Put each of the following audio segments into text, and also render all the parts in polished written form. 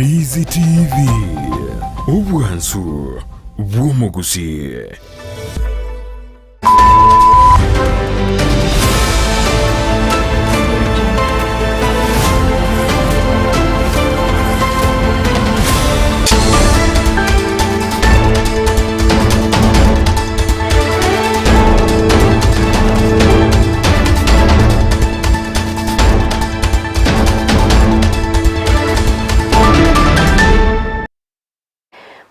Ndizi TV, obwansu bw'omogusii.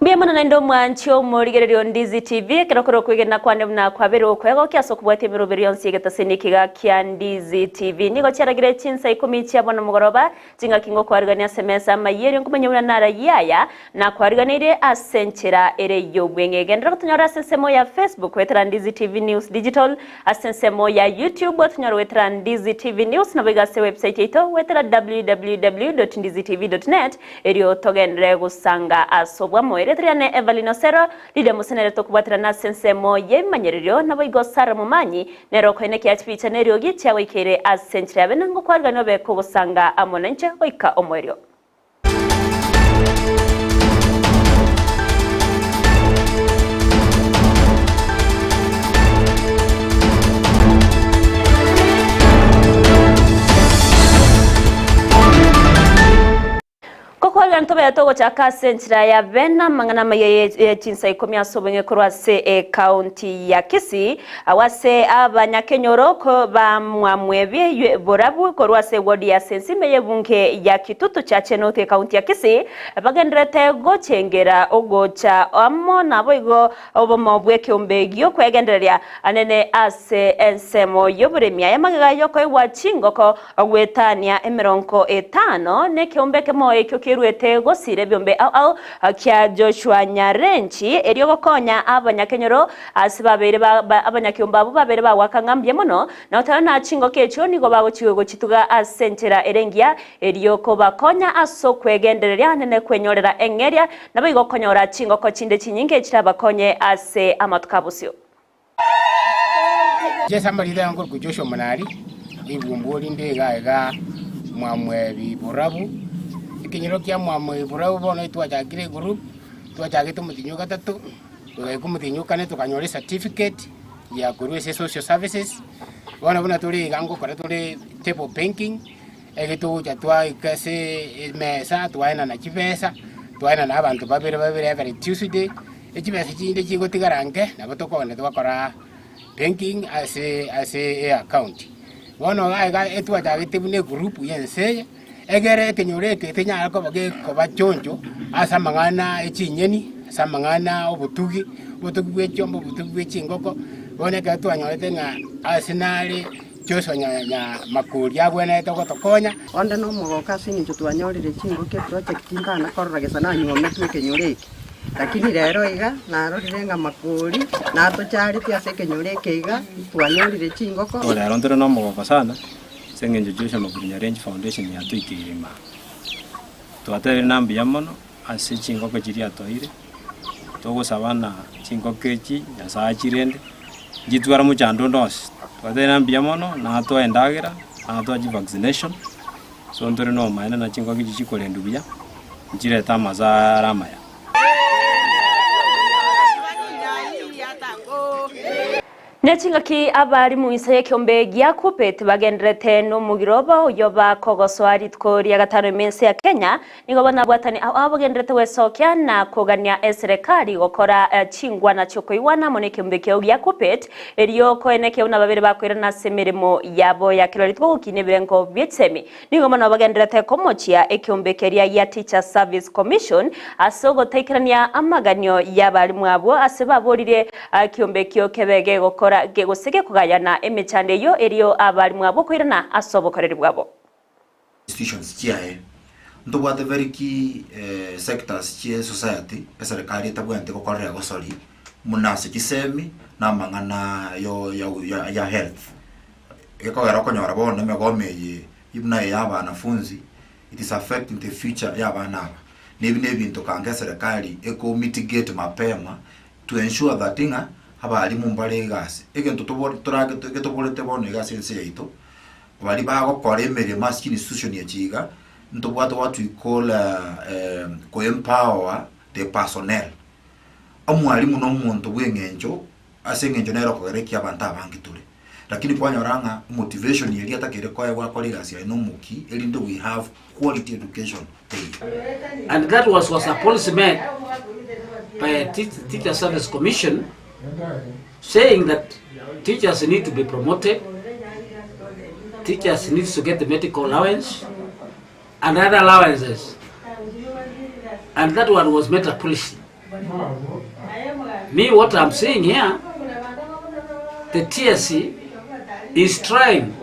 Mbuya mono naende omwanchi omorigereria o Ndizi TV, ekero kore okwegena kwane buna kwabeire okwegokia ase okobwatia emeroberi yonsi y'egetaseni ekiga kia Ndizi TV. Nigo chiaragire chinsa ikomi chia bono mogoroba, chingaki ngokwarigania ase emesa amayia erio nkomanya buna narayie aya Nakwariganeirie ase enchera ere y'obweng'e. Genderera gotonyora ase ensemo ya Facebook goetera Ndizi TV News Digital, ase ensemo ya YouTube otonyore goetera Ndizi TV News, naboigo ase website yaito goetera www.ndizitv.net erio togenderere gosanga ase obwamo. Erieta riane Evelyn Osero, Lydia Musa nere tokobwaterana ase ensemo y'ebimanyererio, naboigo Sarah Momanyi nere okoenekia chibicha na eriogi chiagoikeire ase enchera ya bene ngokwarigania obe kogosanga amo nainche goika omoerio. Kokorera ntobe togochaka ase enchera ya bene amang'ana amaya ye chinsa ikomi ase obong'e korwa ase ekaunti ya Kisii, agwo ase abanyakenyoro bamwamwebie borabu korwa ase eward ya Sensime y'ebunge ya Kitutu Chache North ekaunti ya Kisii bagendererete gochengera ogocha amo naboigo obomo bw'ekeombe gi'okwegendereria anene ase ensemo y'oboremi. Aya magega y'okoegwa chingoko goetania emerongo etano nekeombe ekemo ekio keruete gosira ebiombe ao ao kia Joshua Nyarenchi erio gokonya abanyakenyoro ase babeire abanyakeombe abwo babeire bagoaka ng'a mbuya mono Na goteba na chingoko echio nigo bagochigwa gochituga ase enchera ere engiya, erio kobakonya ase okwegendereria nene kwenyorera eng'eria, naboigo konyora chingoko chinde chinyinge chirabakonye ase amatuko a bosio. Ase amarieta aye nkorokwa Joshua Monari, ribumbwa rinde iga iga Mwamwebi Borabu. Ekenyoro kia Mwamwebi Borabu bono etwachakire egroup, twachagete omotienyi o gatato, togaika omotienyi o kane tokanyora ecertificate. ya korwa ase social services, bono buna tore iga ngokora tore table banking, ege togocha twaika ase emesa twaenana chibesa, twaenana abanto babere babere every Tuesday, echibesa chinde chigotigara nke, nabo tokogenda twakora banking ase ase eaccount. Bono iga iga etwachagete buna egroup ya ense eye, egere ekenyoro eke kenyare koba gekoba choncho ase amang'ana e chinyeni, ase amang'ana obotugi, obotugi bwe chiombe, obotugi bwe chingoko, bono ekero twanyorete ng'a ase nare Joshua nya nya makori agwenerete gotokonya. Onde nomogoko ase eng'encho twanyorire chingoko eproject ntana korora gesa nanywometwe ekenyoro eke, lakini rero iga narorire ng'a makori natocharetie ase ekenyoro eke iga, twanyorire chingoko. Rero ntore nomogoko sana. Ase engencho Joshua Makuri Nyarenchi Foundation yatoikeire imaa. Twatebire na mbuya mono ase chingoko chiria atoeire, togosaba na chingoko echi Nyasaye achirende, nchitware mochando onde onsi. Twatebire na mbuya mono, natoe endagera, natoe chivaccination, so ntore na obomaene na chingoko echi chikorendwa buya, nchirete amazaro amaya. Ne chingaki abarimu inse y'ekeombe gia Kuppet bagendererete nomogiro obo oyio bakogosoa rituko ria gatano ime ense ya Kenya, nigo banabwatani ao ao bagendererete gwesokia na kogania eserekari gokora chingwana chiokoigwana amo nekeombe kiao gia Kuppet erio koenekia buna babere bakoirana ase emeremo yabo ya kera rituko gokinia ebirengo bie chisemi. Nigo mono bagendererete komochia ekeombe keria gia Teachers Service Commission ase ogotaikerania amaganio y'abalimu abwo ase baboririe ekeombe ekio kebe gegokora gose gekogayana emechando eyio erio abalimu abwo koirana ase obokoreri bwabo. Institutions chiaye. Ntobwate very key sectors chie society eserekari etabwenereti gokorera egosori buna ase chisemi na amang'ana yo ya ya health. Gekogera okonyora bono emegomo eye buna eye ya abanafunzi it is affecting the future ya abana aba. Na ebi na ebinto kanga eserekari eko mitigate mapema to ensure that ng'a abalimu mbare egasi. Egento tobo torage getoborete bono iga ase ense yaito, baria bagokora emeremo ase chiinstitution echi iga. Ntobwate what we call ko empower the personnel. Omwalimu na omonto bw'eng'encho ase eng'encho nere okogera eki abanto abange tore. Lakini kwanyora ng'a motivation eria atakeire koegwa akore egasi yaye na omokia erinde we have quality education teiyo. And that was was a policy made by a Teacher Service Commission saying that teachers need to be promoted, teachers need to get the medical allowance and other allowances. And that one was made a policy. Me, what I'm saying here, the TSC is trying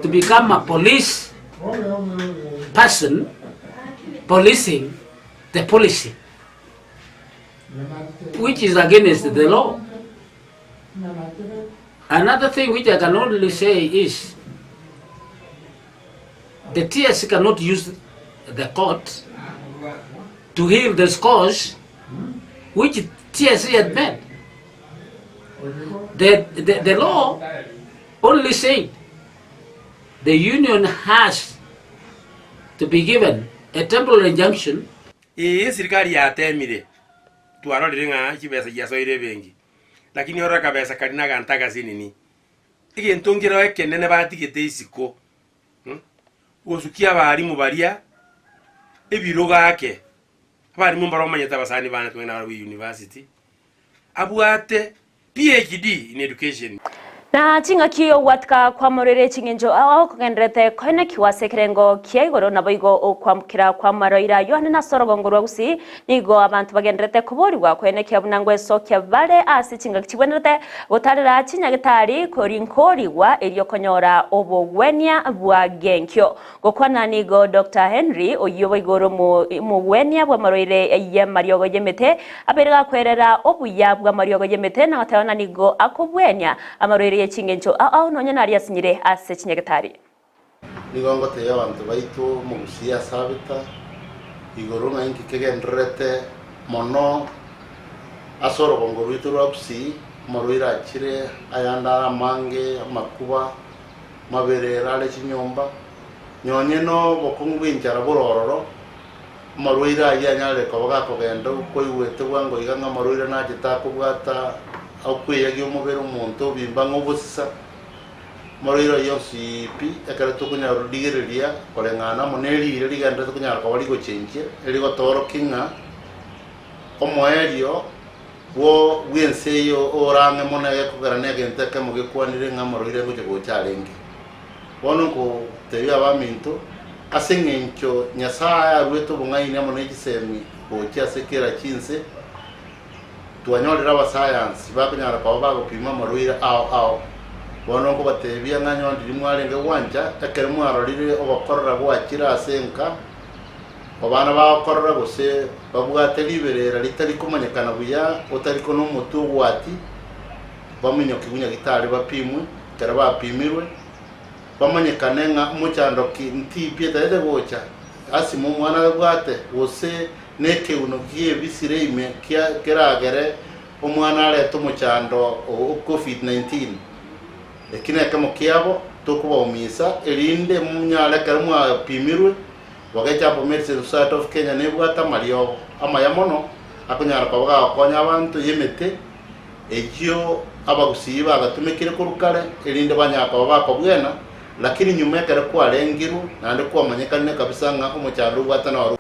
to become a police person policing the policy, which is against the law. Another thing which I can only say is the TSC cannot use the court to heal the scores which TSC had made. The law only said the union has to be given a temporary injunction. Ee, serikali yatemire, twarorire ng'a chibesa chiasoire ebenki, lakini orore akabesa karia naganto agasinini. Egento nkereo ekenene batigete isiko, gosukia abalimu baria ebirogo ake, abalimu mbaro omanyete abasani bane twagenda nabarabwo university, abwate PhD in education. Na ching'aki ogwatika kwamorere ching'encho ao kogenderete koenekiwa ase ekerengo kia igoro naboigo okwamukera kwa maroira Yohane na ase orogongo rwa Gusii nigo abanto bagenderete koborigwa koenekia buna ngwesokia bare ase chingaki chibwenerete gotarera chinyagetari korinkorigwa erio konyora obogwenia bwa genkio. Gokwana nigo Doctor Henry oyio boigo ore omogwenia bw'amarwaire y'amariogo y'emete abeire gakwerera obuya bw'amariogo y'emete na goteba ng'a nigo akobwenia amarwaire ye chingencho ao ao nonya naria asinyire ase chinyagetari. Nigo ngotebia abanto baito omogusii ase Abita igoro ng'a inki kegendererete mono ase orogongo rwaito rwa Gusii, amarwaire achire ayande are amange, amakuba, maberero are chinyomba, nonye nobokong'u bw'enchara bore ororo, amarwaire ayio anyare koba gakogenda okoigwete bwango iga ng'a amarwaire nachete akobwata okweyagia omobere omonto obimba ng'a obosisa, amarwaire ayio onsi pi ekero tokonyara rigereria koreng'ana amo ne riire rigenderete konyara koba rigochenchia, erigotoorokia ng'a omoerio Bwo bw'ense eye ore ang'e mono egekogera negento ekemo gekwanire ng'a amarwaire ngocha gocha arenge. Bono nkotebia abaminto, ase engencho Nyasae aruete obong'aini amo ne chisemi gochia ase kera chinse, twanyorire abasayansi bakonyara koba bagopima amarwaire ao ao. Bono nkobatebia ng'a nyondiria mwarenge gwancha ekero mwarorire ogokorora gwachire ase enka, Abana bagokorora gose babwate riberera ritari komanyekana buya, otari kona omotwe ogwati, baminyokigwe nyagitari bapimwe, ekero bapimirwe, bamanyekane ng'a omochando ki ntipi etaete gocha, asima omwana abwate, gose nekeuno kiebisire ime kia keragere omwana arete omochando o covid 19. Eki nekemo kiabo tokobaumisa, erinde monyare ekero mwapimirwe, Bogecha Medicine Society of Kenya nebwate amariogo amaya mono akonyara koba gagokonya abanto y'emete eyio abagusii bagatumekire korwa kare erinde banyare koba bakobwena, lakini nyuma ekero kwarengirwe naende kwamanyekanire kabisa ng'a omochando obwate noro.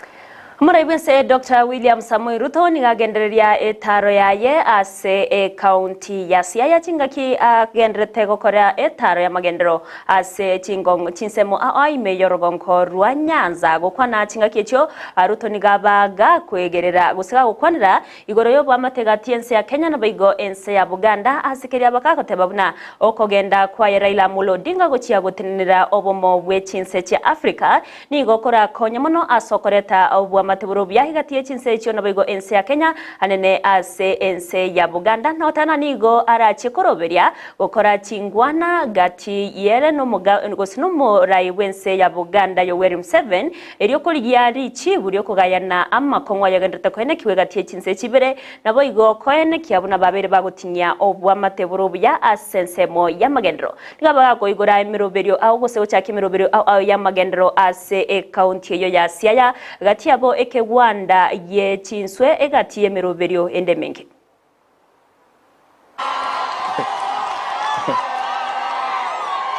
Omorai bw'ense Doctor William Samoei Ruto nigo agendereria etaro yaye ase ecounty ya Siaya chingaki agenderete gokora etaro y'amagenderero Ase chingong chinsemo ao ime y'orogongo rwa Nyanza gokwana chingaki echio, Ruto nigo aba gakwegerera gose gagokwanera igoro y'oboamate gati y'ense ya Kenya naboigo ense ya Buganda ase keria bakagoteba buna okogenda kwaye Raila Amolo Odinga gochia gotenenera obomo bwe chinse chia Africa nigo korakonye mono ase okoreta oboamate. obwamate bore obuya egati ye chinse echio naboigo ense ya Kenya anene ase ense ya Buganda na gotana nigo arachie koroberia gokora chingwana gati yere nomoga gose nomorai bw'ense ya Buganda Yoweri Museveni erio korigia richibu riokogayana amakong'u ayogenderete koenekiwa egati ye chinse echi ibere naboigo koenekia buna babeire bagotinyia obwamate bore obuya ase ensemo y'amagenderero. Nigo bagakoigora emeroberio ao gose gochakia emeroberio ao ao y'amagenderero ase ekaunti eyio ya Siaya, gati yabo ekegwanda gie chinswe egati y'emeroberio ende emenge.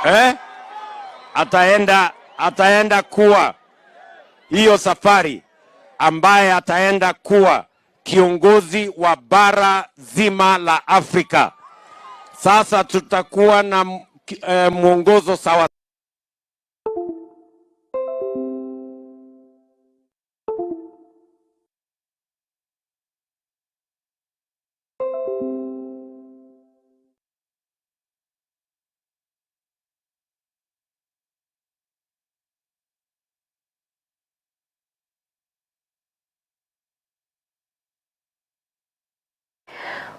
Eh? Ataenda, ataenda kuwa hiyo safari ambaye ataenda kuwa kiongozi wa bara zima la Afrika. Sasa tutakuwa na eh, mwongozo sawa.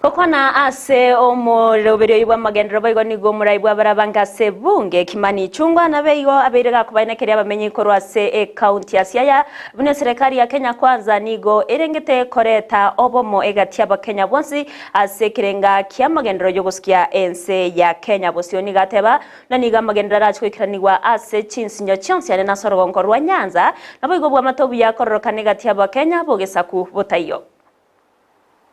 Gokwana ase omoroberio oyio bw'amagenderero boigo nigo omorai bw'abarabange ase ebunge Kimani Ichung'wa nabe igo abeire gakobaenekeria abamenyi korwa ase ecounty ya Siaya buna eserekari ya Kenya Kwanza nigo erengete koreta obomo egati y'abakenya bonsi ase ekerenga ki'amagenderero y'ogosikia ense ya Kenya. Bosio nigo ateba buna nigo amagenderero arache goikeranigwa ase chinsinyo chionsi ane nase orogongo rwa Nyanza naboigo bw'amate obuya kororokana egati y'abakenya bogesaku botaiyo.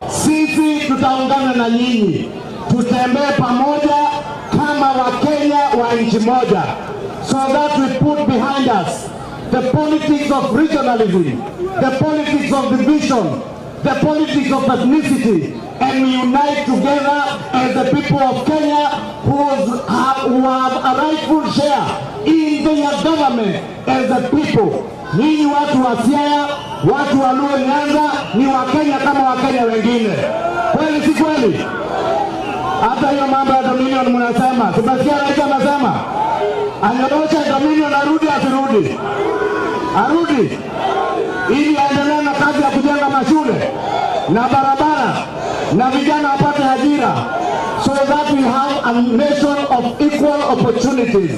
Sisi tutaungana na nyinyi, tutembee pamoja kama Wakenya wa nchi moja, so that we put behind us the politics of regionalism, the politics of division, the politics of ethnicity, and we unite together as the people of Kenya who have a rightful share in their government as a people. Nyinyi watu wa Siaya, watu wa Luo Nyanza ni Wakenya kama Wakenya wengine, kweli si kweli? Hata hiyo mambo ya Dominion mnasema, tumesikia rais anasema anyoroshe Dominion, arudi asirudi? Arudi ili aendelee na kazi ya kujenga mashule na barabara na vijana wapate ajira, so that we have a nation of equal opportunities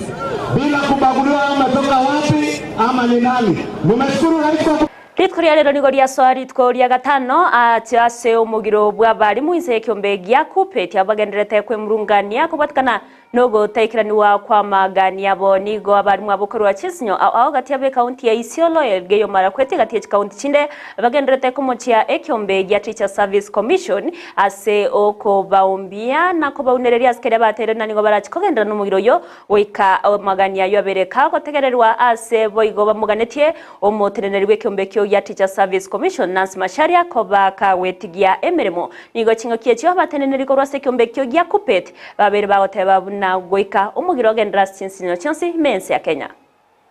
bila kubaguliwa ametoka wapi ama ni nani. Nimeshukuru rais kwa Rituko ria rero nigo riasoa rituko ria gatano ati ase omogiro bwa abarimu inse ekiombe gia KUPPET abagenderete kwemurungania kobwatikana nogotaikeraniwa kwa magani abo nigo abarimu abo korwa chisinyo ao ao gati abe kaunti ya Isiolo Elgeyo Marakwet gati ya chikaunti chinde bagenderete komochia ekiombe gia Teacher Service Commission ase okobaumbia na kobaunereria ase keria bateire na nigo barachikogendera nomogiro oyo goika amagani ayo abere kagotegererwa ase boigo bamoganetie omoteneneri bw'ekiombe ekio gia Teacher Service Commission Nancy Macharia koba kagwetigia emeremo nigo ching'oki echio abateneneri korwa ase ekiombe ekio gia KUPPET babere bagoteba buna goika omogiro ogendera ase chinsinyo chionsi ime ense ya Kenya.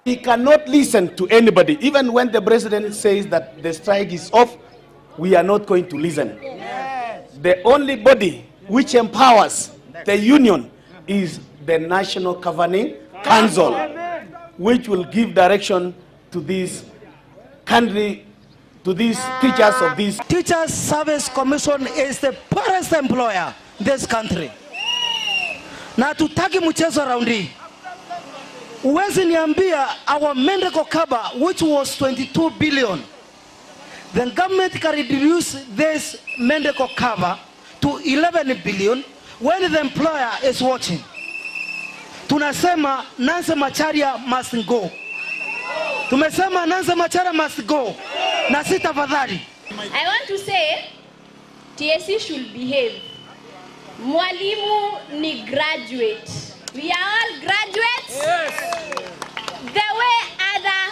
We cannot listen to anybody. Even when the president says that the strike is off, we are not going to listen. The only body which empowers the union is the National Governing Council, which will give direction to this country, to these teachers of this. Teachers Service Commission is the poorest employer in this country. Na hatutaki mchezo round hii. Huwezi niambia our medical cover which was 22 billion. The government can reduce this medical cover to 11 billion when the employer is watching. Tunasema Nancy Macharia must go. Tumesema Nancy Macharia must go. Na si tafadhali. I want to say TSC should behave. Mwalimu ni graduate. We are all graduates. Yes. The way other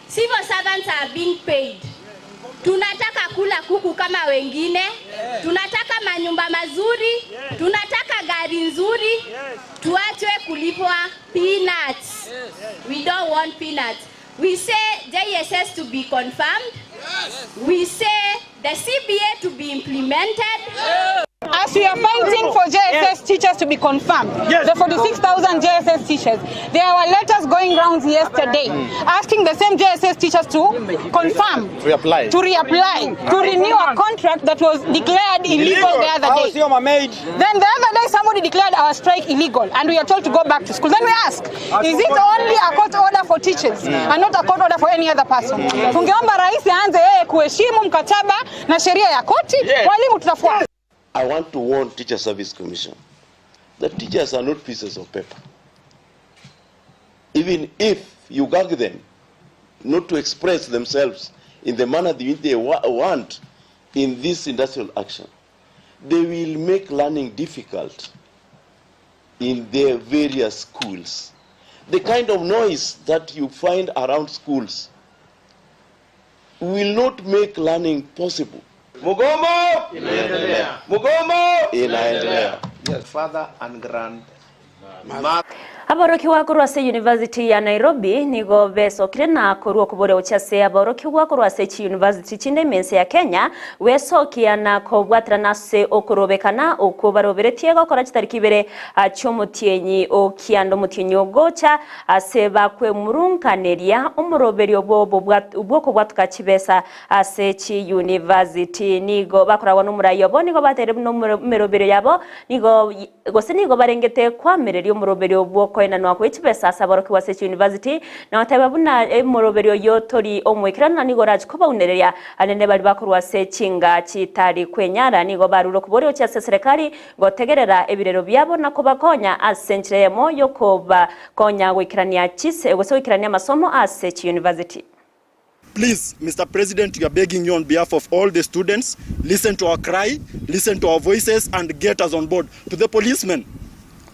civil servants are being paid. Tunataka kula kuku kama wengine. Yes. Tunataka manyumba mazuri. Yes. Tunataka gari nzuri. Yes. Tuachwe kulipwa peanuts. Yes. We don't want peanuts. We say JSS to be confirmed. Yes. We say the CBA to be implemented. Yes. As we are fighting for JSS teachers to be confirmed, the 46,000 JSS teachers, there were letters going rounds yesterday asking the same JSS teachers to confirm, Reapply. to reapply, to renew a contract that was declared illegal the other day. Then the other day somebody declared our strike illegal and we are told to go back to school. Then we ask, is it only a court order for teachers and not a court order for any other person? Tungeomba rais aanze yeye kuheshimu mkataba na sheria ya koti, walimu tutafuata. I want to warn Teacher Service Commission that teachers are not pieces of paper. Even if you gag them not to express themselves in the manner that they want in this industrial action, they will make learning difficult in their various schools. The kind of noise that you find around schools will not make learning possible. Mugomo Inaendelea. Mugomo Inaendelea. Yes, father and grand. Aborokigwa korwa ase University ya Nairobi nigo besokire na korwa okoboria gochia ase aborokigwa korwa ase chiuniversity chinde emense ya Kenya wesokia na kobwaterana ase okorobekana okwo baroberetie gokora chitariki ibere chiomotienyi okianda omotienyi ogocha ase bakwemurunkaneria omoroberio bwobo bwokobwatuka chibesa ase chiuniversity nigo bakoragwa n'omurayi obo nigo batere buna emeroberio yabo nigo gose nigo barengete kwamereria omoroberio bwokoenanwa kwe chibesa ase aborokigwa ase chiuniversity na bateba buna emoroberio oyo tori omwekerano na nigo orachi kobaunereria anene bari bakorwa ase chinga chitari kwenyara nigo barure okoboria gochia ase serikali gotegerera ebirero biabo na kobakonya ase enchera eyemo yokobakonya goikerania chise gose goikerania amasomo ase chiuniversity. Please, Mr. President, we are begging you on behalf of all the students, listen to our cry, listen to our voices, and get us on board. To the policemen,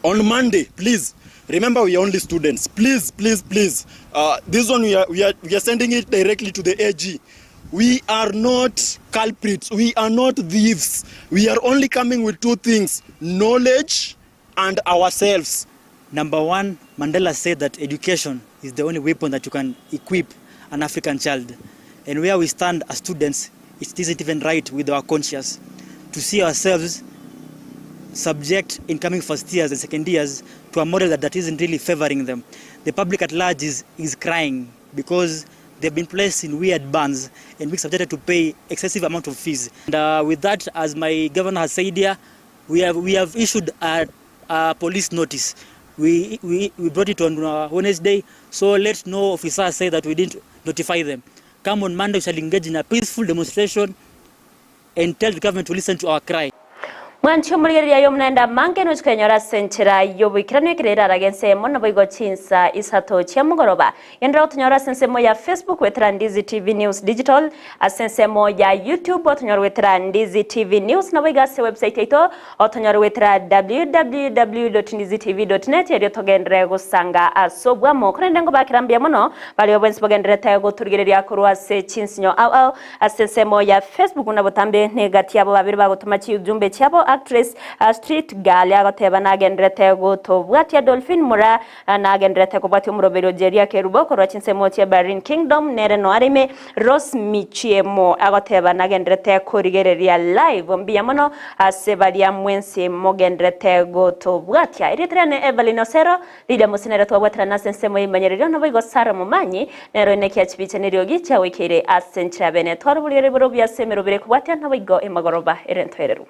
on Monday, please, remember we are only students. Please, please, please. This one, we are sending it directly to the AG. We are not culprits. We are not thieves. We are only coming with two things, knowledge and ourselves. Number one, Mandela said that education is the only weapon that you can equip an African child. And where we stand as students, it isn't even right with our conscience to see ourselves subject incoming first years and second years to a model that isn't really favoring them. The public at large is crying because they've been placed in weird bands and being subjected to pay excessive amount of fees. And with that, as my governor has said here, we have issued a police notice. We brought it on Wednesday, so let no officer say that we didn't notify them. Come on Monday, we shall engage in a peaceful demonstration and tell the government to listen to our cry. Mwanchi omorigereria yo omonaenda mange nochikenyora ase enchera yoboikeranu ekero eraraga ensemo nabo igo chinsa isato chia mogoroba gendera gotonyora ase ensemo ya Facebook wetera Ndizi TV News Digital ase ensemo ya YouTube otonyora wetera Ndizi TV News nabo iga ase website yaito otonyora wetera www.ndizitv.net erio togendere gosanga ase obwamo korende ngobakera mbuya mono baria bwensi bogenderete gotorigereria korwa ase chinsinyo au au ase ensemo ya Facebook nabo tambe negati abo babere bagotoma chiujumbe chiabo actress street girl agoteba nagenderete gotobwatia Dolphin Mura nagenderete kobwatia omoroberio Jeria Kerubo korwa chinsemo chia Bahrain Kingdom nere no arime Rose Michiemo agoteba nagenderete korigereria live mbuya mono ase baria mwensi mogenderete gotobwatia eritrane Evelyn Osero Lydia Musinere twabwatera nase ensemo y'emanyererio nabo igo Sara Momanyi nero enekia chibicha neriogi chiawikire ase enchera bene twaroboriere boro bia ase emerobere kobwatia nabo igo emagoroba erentoereru.